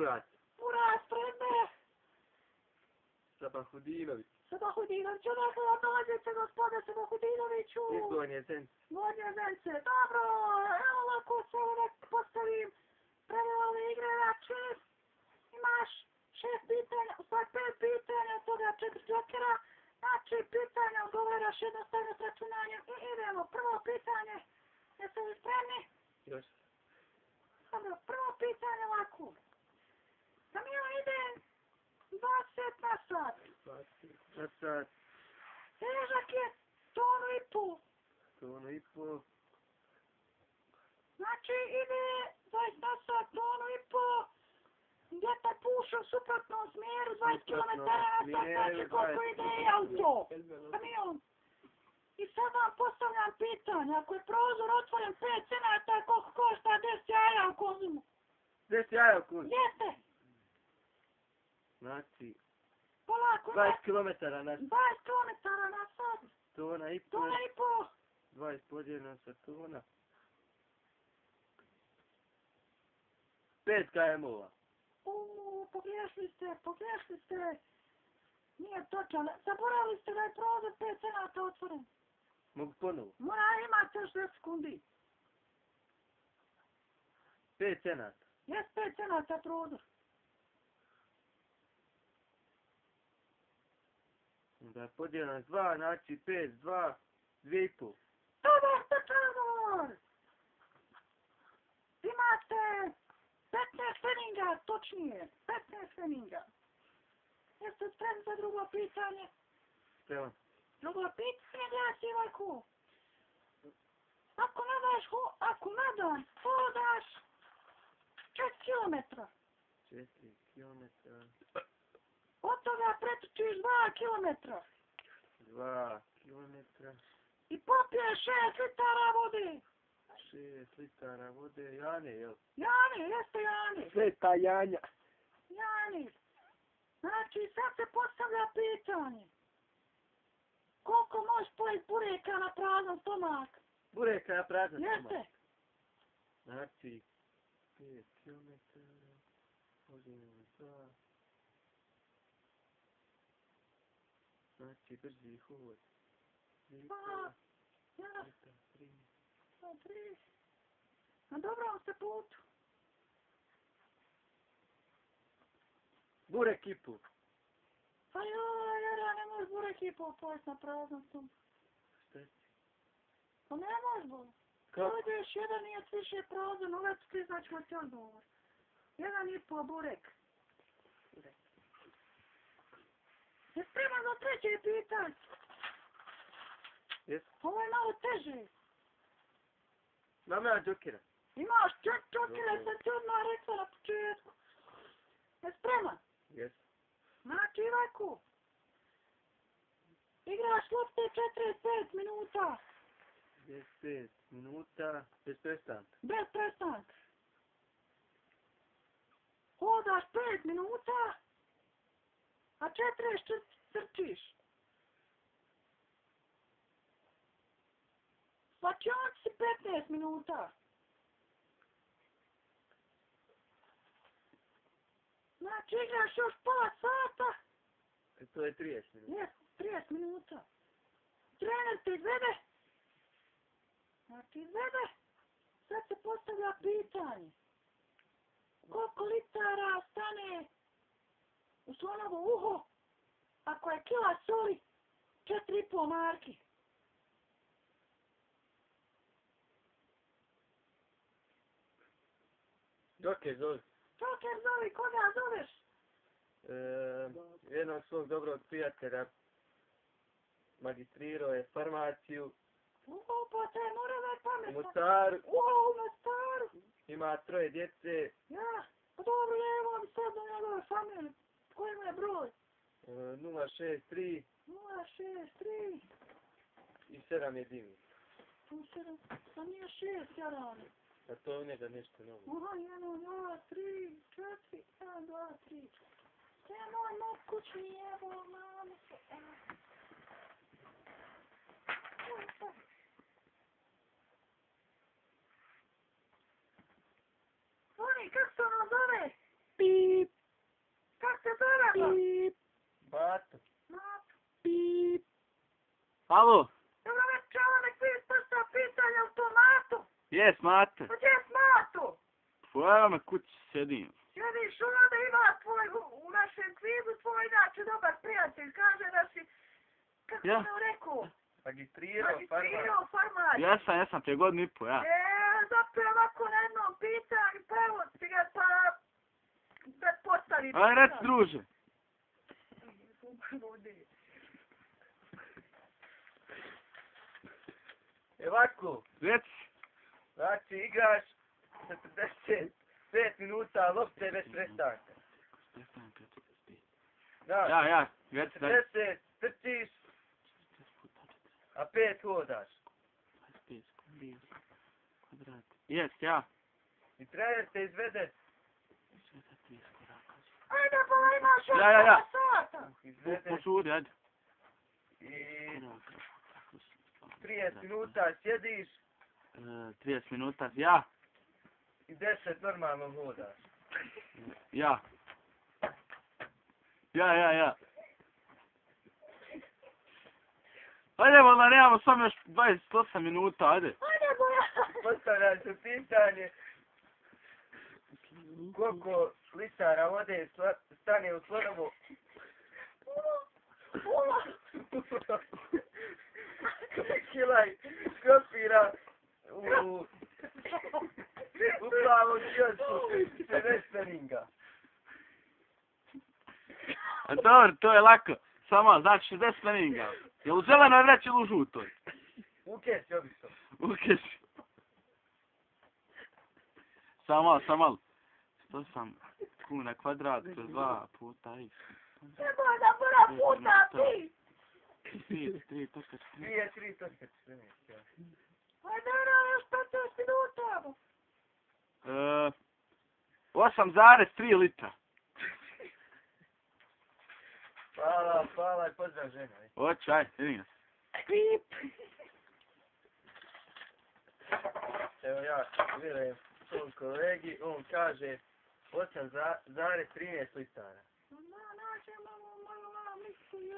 Murat. Murat Predme. Sabahudinović. Sabahudinović, odakle vam dolazite, gospode Sabahudinoviću? Iz Gornje Zence. Gornje Zence, dobro, evo ovako se uvek postavim pravila igre na 6. Imaš 6 pitanja, u stvari 5 pitanja, od toga 4 jokera. Znači, pitanja odgovaraš jednostavno s računanjem i idemo. Prvo pitanje, jeste li spremni? Još. Dobro, prvo pitanje ovako. Kamion ide 20 na sat. 20 na sat. Težak je tonu i pol. Tonu i pol. Znači, ide 20 na sat, tonu i pol. Djeta puša u suprotnom smjeru, 20 km na sat, znači koliko ide i auto. Kamion. I sad vam postavljam pitanje, ako je prozor otvoren 5 cenata, koliko košta 10 jaja u Konzumu? 10 jaja u Konzumu? Jeste. Znači, Polako, 20 km na sat. 20 km na sat. Tona i pol. Tona i pol. 20 podijeljeno sa tona. 5 km-ova. Pogriješili ste. Nije točno, zaboravili ste da je prozor 5 cenata otvoren. Mogu ponovo. Imate još 10 sekundi. 5 cenata. Jes 5 cenata prozor. Da je podijeljeno s 2, znači 5, 2, 2,5. Dobar ste prozor! Imate 15 feninga, točnije. 15 feninga. Jeste spremni za drugo pitanje? Spremno. Drugo pitanje glasi ovako. Ako na dan hodaš 4 kilometra. 4 kilometra. Od toga pretrčiš 2 kilometra. 2 kilometra. I popiješ 6 litara vode. 6 litara vode. Jane, jel? Jane, jeste Jane. Sveta Janja. Jane. Znači, sad se postavlja pitanje. Koliko možeš pojeti bureka na prazan stomak? Bureka na prazan stomak? Jeste. Znači, 5 kilometara. Podijeljeno 2. Znači, brzi hod. 2, 3. Na dobrom ste putu. Burek i pol. Pa joj, jer ja ne možeš burek i pol pojesti na prazan stomak. Šta si? Pa ne možeš bo. Kako? Dođeš jedan nije više prazan, uveć ti znači ćemo ti odgovor. 1,5 burek. Je spreman za treće pitanje? Jes? Ovo je malo teže. Imam ja džokera. Imaš čokere, sam ti odmah rekla na početku. Je spreman? Jes. Znači ovako. Igraš lopte 45 minuta. 5 minuta. Bez prestanka. Bez prestanka. Hodaš 5 minuta, a 40 trčiš. Slačionici si 15 minuta. Znači igraš još pola sata. To je 30 minuta. Ne, 30 minuta. Trener te izvede. Znači izvede. Sad se postavlja pitanje. Koliko litara stane u slonovo uho ako je kila soli 4,5 marki? Joker zove. Joker zovi, koga zoveš? Jednog svog dobrog prijatelja. Magistrirao je farmaciju. Pa te mora da je U pametan. Mostaru. U Mostaru. Ima 3 djece. Ja, pa dobro, evo mi sad do njegove familije. Koji mu je broj? 063 063. i 7 je divni. Pa nije 6, jarane. A to je u njega nešto novo. Aha, 1, 2, 3, 4, 1, 2, 3. Nemoj mog kućni jebo, mami se. Oni, kako se ono zove? Pip. Kako se zove? Pip. Mato. Mato. Pip. Halo? Dobro večer, nek vi postav pitanja u tom Mato. Jes, Mate. Pa gdje je Mato? Evo me kući sedim. Sjediš ovdje, ima tvoj, u našem kvizu tvoj inače dobar prijatelj, kaže da si, kako Ja. sam rekao, Magistrirao farmaciju. farmaciju. Jesam, prije godinu i po, ja. Zapeo ovako na jednom pitanju, pravo si ga pa da postavi. Aj, reci, druže. Ovako, Reci. znači igraš 45 minuta lopte bez prestanka. Da, Ja, reci, daj. 40 trčiš, a 5 hodaš. Jes, ja. I trener te izvede, Ajde, pa imaš još Ja. pola sata. izvede Požuri, ajde. i 30 minuta sjediš 30 minuta, ja. i 10 normalno hodaš. Ja. Ajde, vola, nemamo samo još 28 minuta, ajde. Ajde, boja. Postavlja se pitanje koliko litara vode stane u slonovu. Pola. Kilaj kopira u plavom kiosku 50 peninga. A dobro, to je lako. Samo, znači 60 peninga. Jel u zelenoj vreći ili u žutoj? U kesi obično. U kesi. Samo malo. 108 kuna kvadrat kroz 2 puta x. Nemoj da mora puta ti. 3.14. 3.14. Ajde, još 15 minuta. 8,3 litra. Hvala i pozdrav žena. Oće, aj, vidim nas. Pip. Evo ja vjerujem svom kolegi, on kaže 8,13 litara. Malo misli,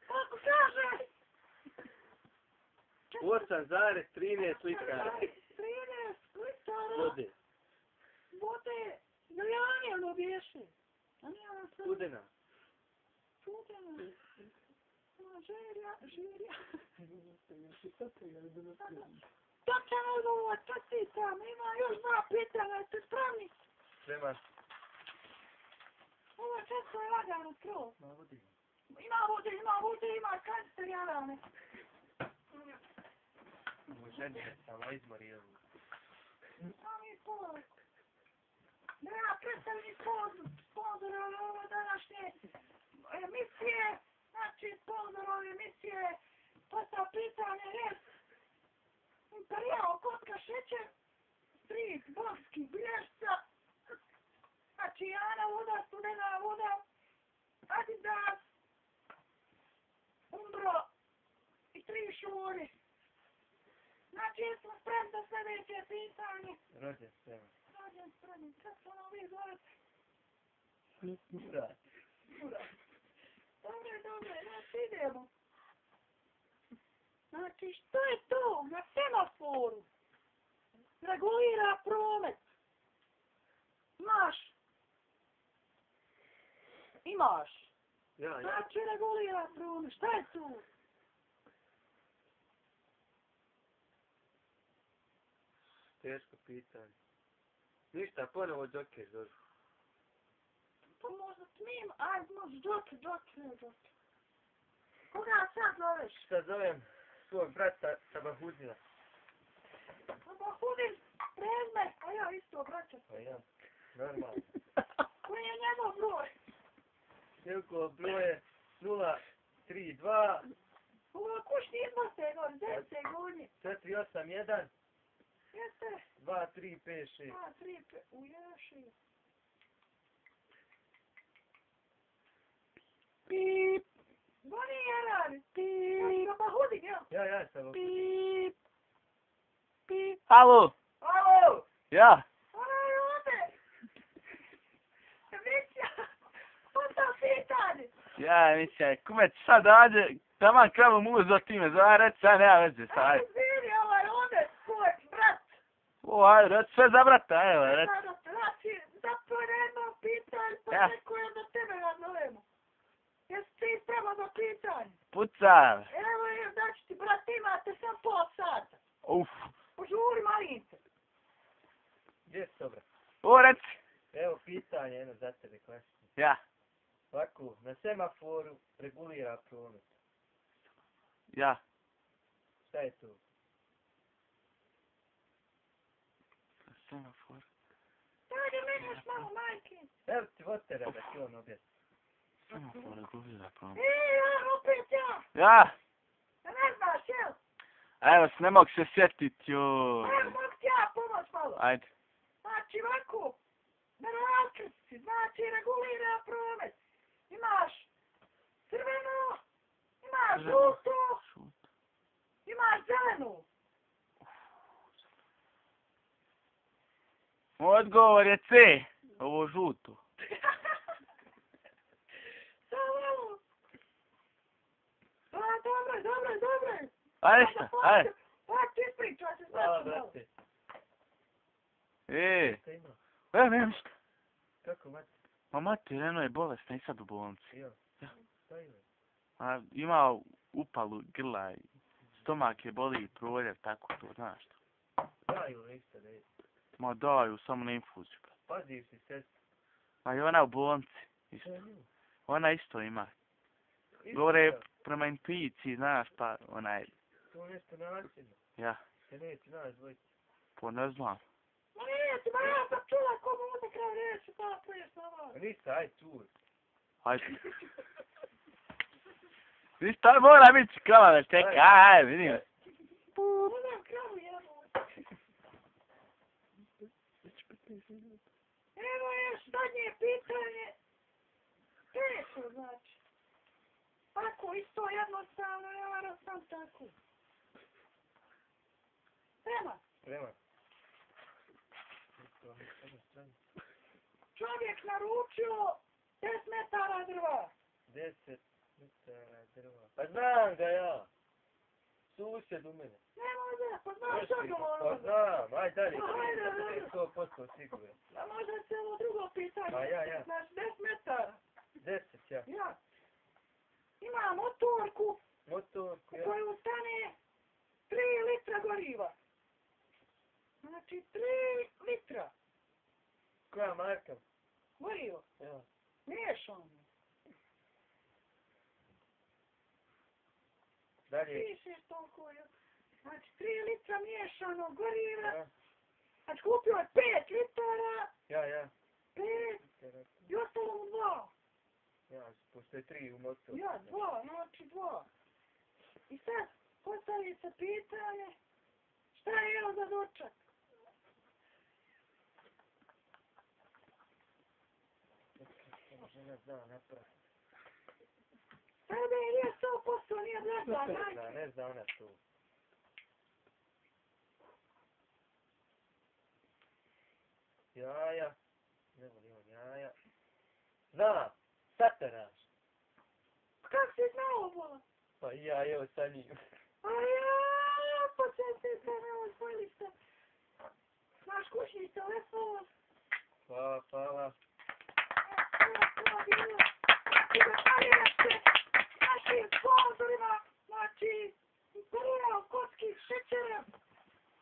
kako kaže? 8,13 litara 13 litara vode. vode. Zalijanje ono bješe. Studena. Studena. Žirja. Točno odgovor, čestitam. Ima još 2 pitanja, jeste spremni? Sprema. Ovo često je lagano skroz. Ima vode, ima kancerijane. Ženje samo izmorio. Sami pola. Da ja predstavim sponzora ove današnje emisije. Znači, sponzor ove emisije postav pitanje je Imperial kotka šećer, Street, Borski, Bilješca, znači Jana voda, Studena voda, Adidas, Umbro i 3 šore. Znači, jesmo spremni za sljedeće pitanje. Rođen sprema. Rođen spremni, kako se ono vi zovete? Murat. Dobre, znači idemo. Znači, što je to na semaforu? Regulira promet. Imaš. Ja. Znači, regulira promet. Šta je tu? Teško pitanje. Ništa, ponovo Joker dođu. Pa možda smijem, ajde, možda Joker. Koga sad zoveš? Sad zovem svog brata Sabahudina. Sabahudin, prezme, a ja isto, braća. Pa ja, normalno. Koji je njegov broj? Njegov broj je 032 Ovo kućni iznoste, gore, 10 godine. 481 Jeste? 2356. 2, 3, 5, uješi. Pip. Boni jedan. Pip. Sabahudin, jel? Ja sam. Pip. Pip. Halo? Alo! Ja. Ona je ovdje. Ja, mislim, kume ti sad dođe, taman kravu mu uzeo ti me zove, reci, ja nema veze, sad, Ajde, ajde. izvini, ovdje tvoj brat. O, ajde, reci sve za brata, evo, reci. Znači, zapravo na jedno pitanje, pa Ja. neko je da tebe nazovemo. Jesi ti spreman za pitanje? Pucar. Evo je, znači ti, brat, imate sam pol sata. Uf. Požuri, malince. Gdje si to, brat? O, reci. Evo pitanje, jedno za tebe, klasično. Ja. Ovako, na semaforu regulira promet. Ja. Šta je to? Semafor. Dajde meni još malo, majke. Evo ti votera da ti on objasni. Semafor regulira promet. Ja, opet ja. Ja. Ja ne znaš, jel? Evo, ne mogu se sjetit, joj. Evo, mogu ti ja pomoć malo. Ajde. Znači, ovako, na raskrstici, znači, regulira promet. Imaš crveno, imaš žuto, imaš zelenu. Odgovor je C. Ovo žuto. Samo. Dobro. Ajde šta, ajde. Ovako, ispričaj se Hvala, znači malo. brate. Šta ima? Nema ništa. Kako, mati? Ma mati, Reno je bolesna i sad u bolnici. Jo. Ja. Šta ima? A ima upalu grla i stomak je boli i proljev, tako to, znaš što. Daju ništa da je. Ma daju, samo na infuziju. Paziš si sestru. A i ona u bolnici. Isto. Šta je nju? Ona isto ima. Isto Govore da. prema intuiciji, znaš, pa onaj, To nešto nasilno. ja, Se neće naći dvojica. po ne znam. Ma nije ti, ma ja sam čula ko mu ovdje kraj reći, pa poješ samo. Pa ništa, aj tur. Ajde. Ništa, mora biti krava da čeka, ajde, vidim. Uzem kravu jednu. Evo još zadnje pitanje. Teško znači. Tako, isto jednostavno, ja varam sam tako. Spreman. Prema. Čovjek naručio 10 metara drva. 10 metara drva. Pa znam ga ja. Susjed u mene. Ne može, pa znaš odgovor. Pa znam, aj dalje. Ajde. 100% sigurno. A možda se ovo drugo pitanje. Pa ja. Znači 10 metara. 10 ja. Ja. Ima motorku Motorku u ja. koju stane 3 litra goriva. Znači 3 litra Koja marka? goriva. Ja. Miješano. Dalje. Pišeš toliko. Znači 3 litra miješano goriva. Ja. Znači kupio je 5 litara. Ja. 5 i ostalo mu 2. Ja, postoje 3 u motoru. Ja, 2, znači 2. I sad postavi se pitanje, šta je jeo za dočak? Žena zna napraviti. Sada je 100%, nije zna, majke. Ne zna ona to. Jaja. Ne volim on jaja. Zna! Satanaš! Kako si znao ovo? Pa i ja, evo sa njim. A ja, početi se, ne osvojili ste. Naš kućni telefon. Hvala. I zahvaljujem se našim sponsorima, znači, Imperial Kotskih šećera.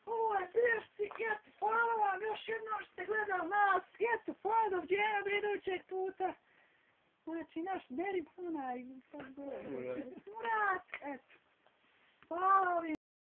Ovo je Bjerci, eto, hvala vam još jednom što ste gledali nas, eto, hvala doviđenja do idućeg puta. Znači, naš Derib, onaj, Murat, eto. Hvala ovim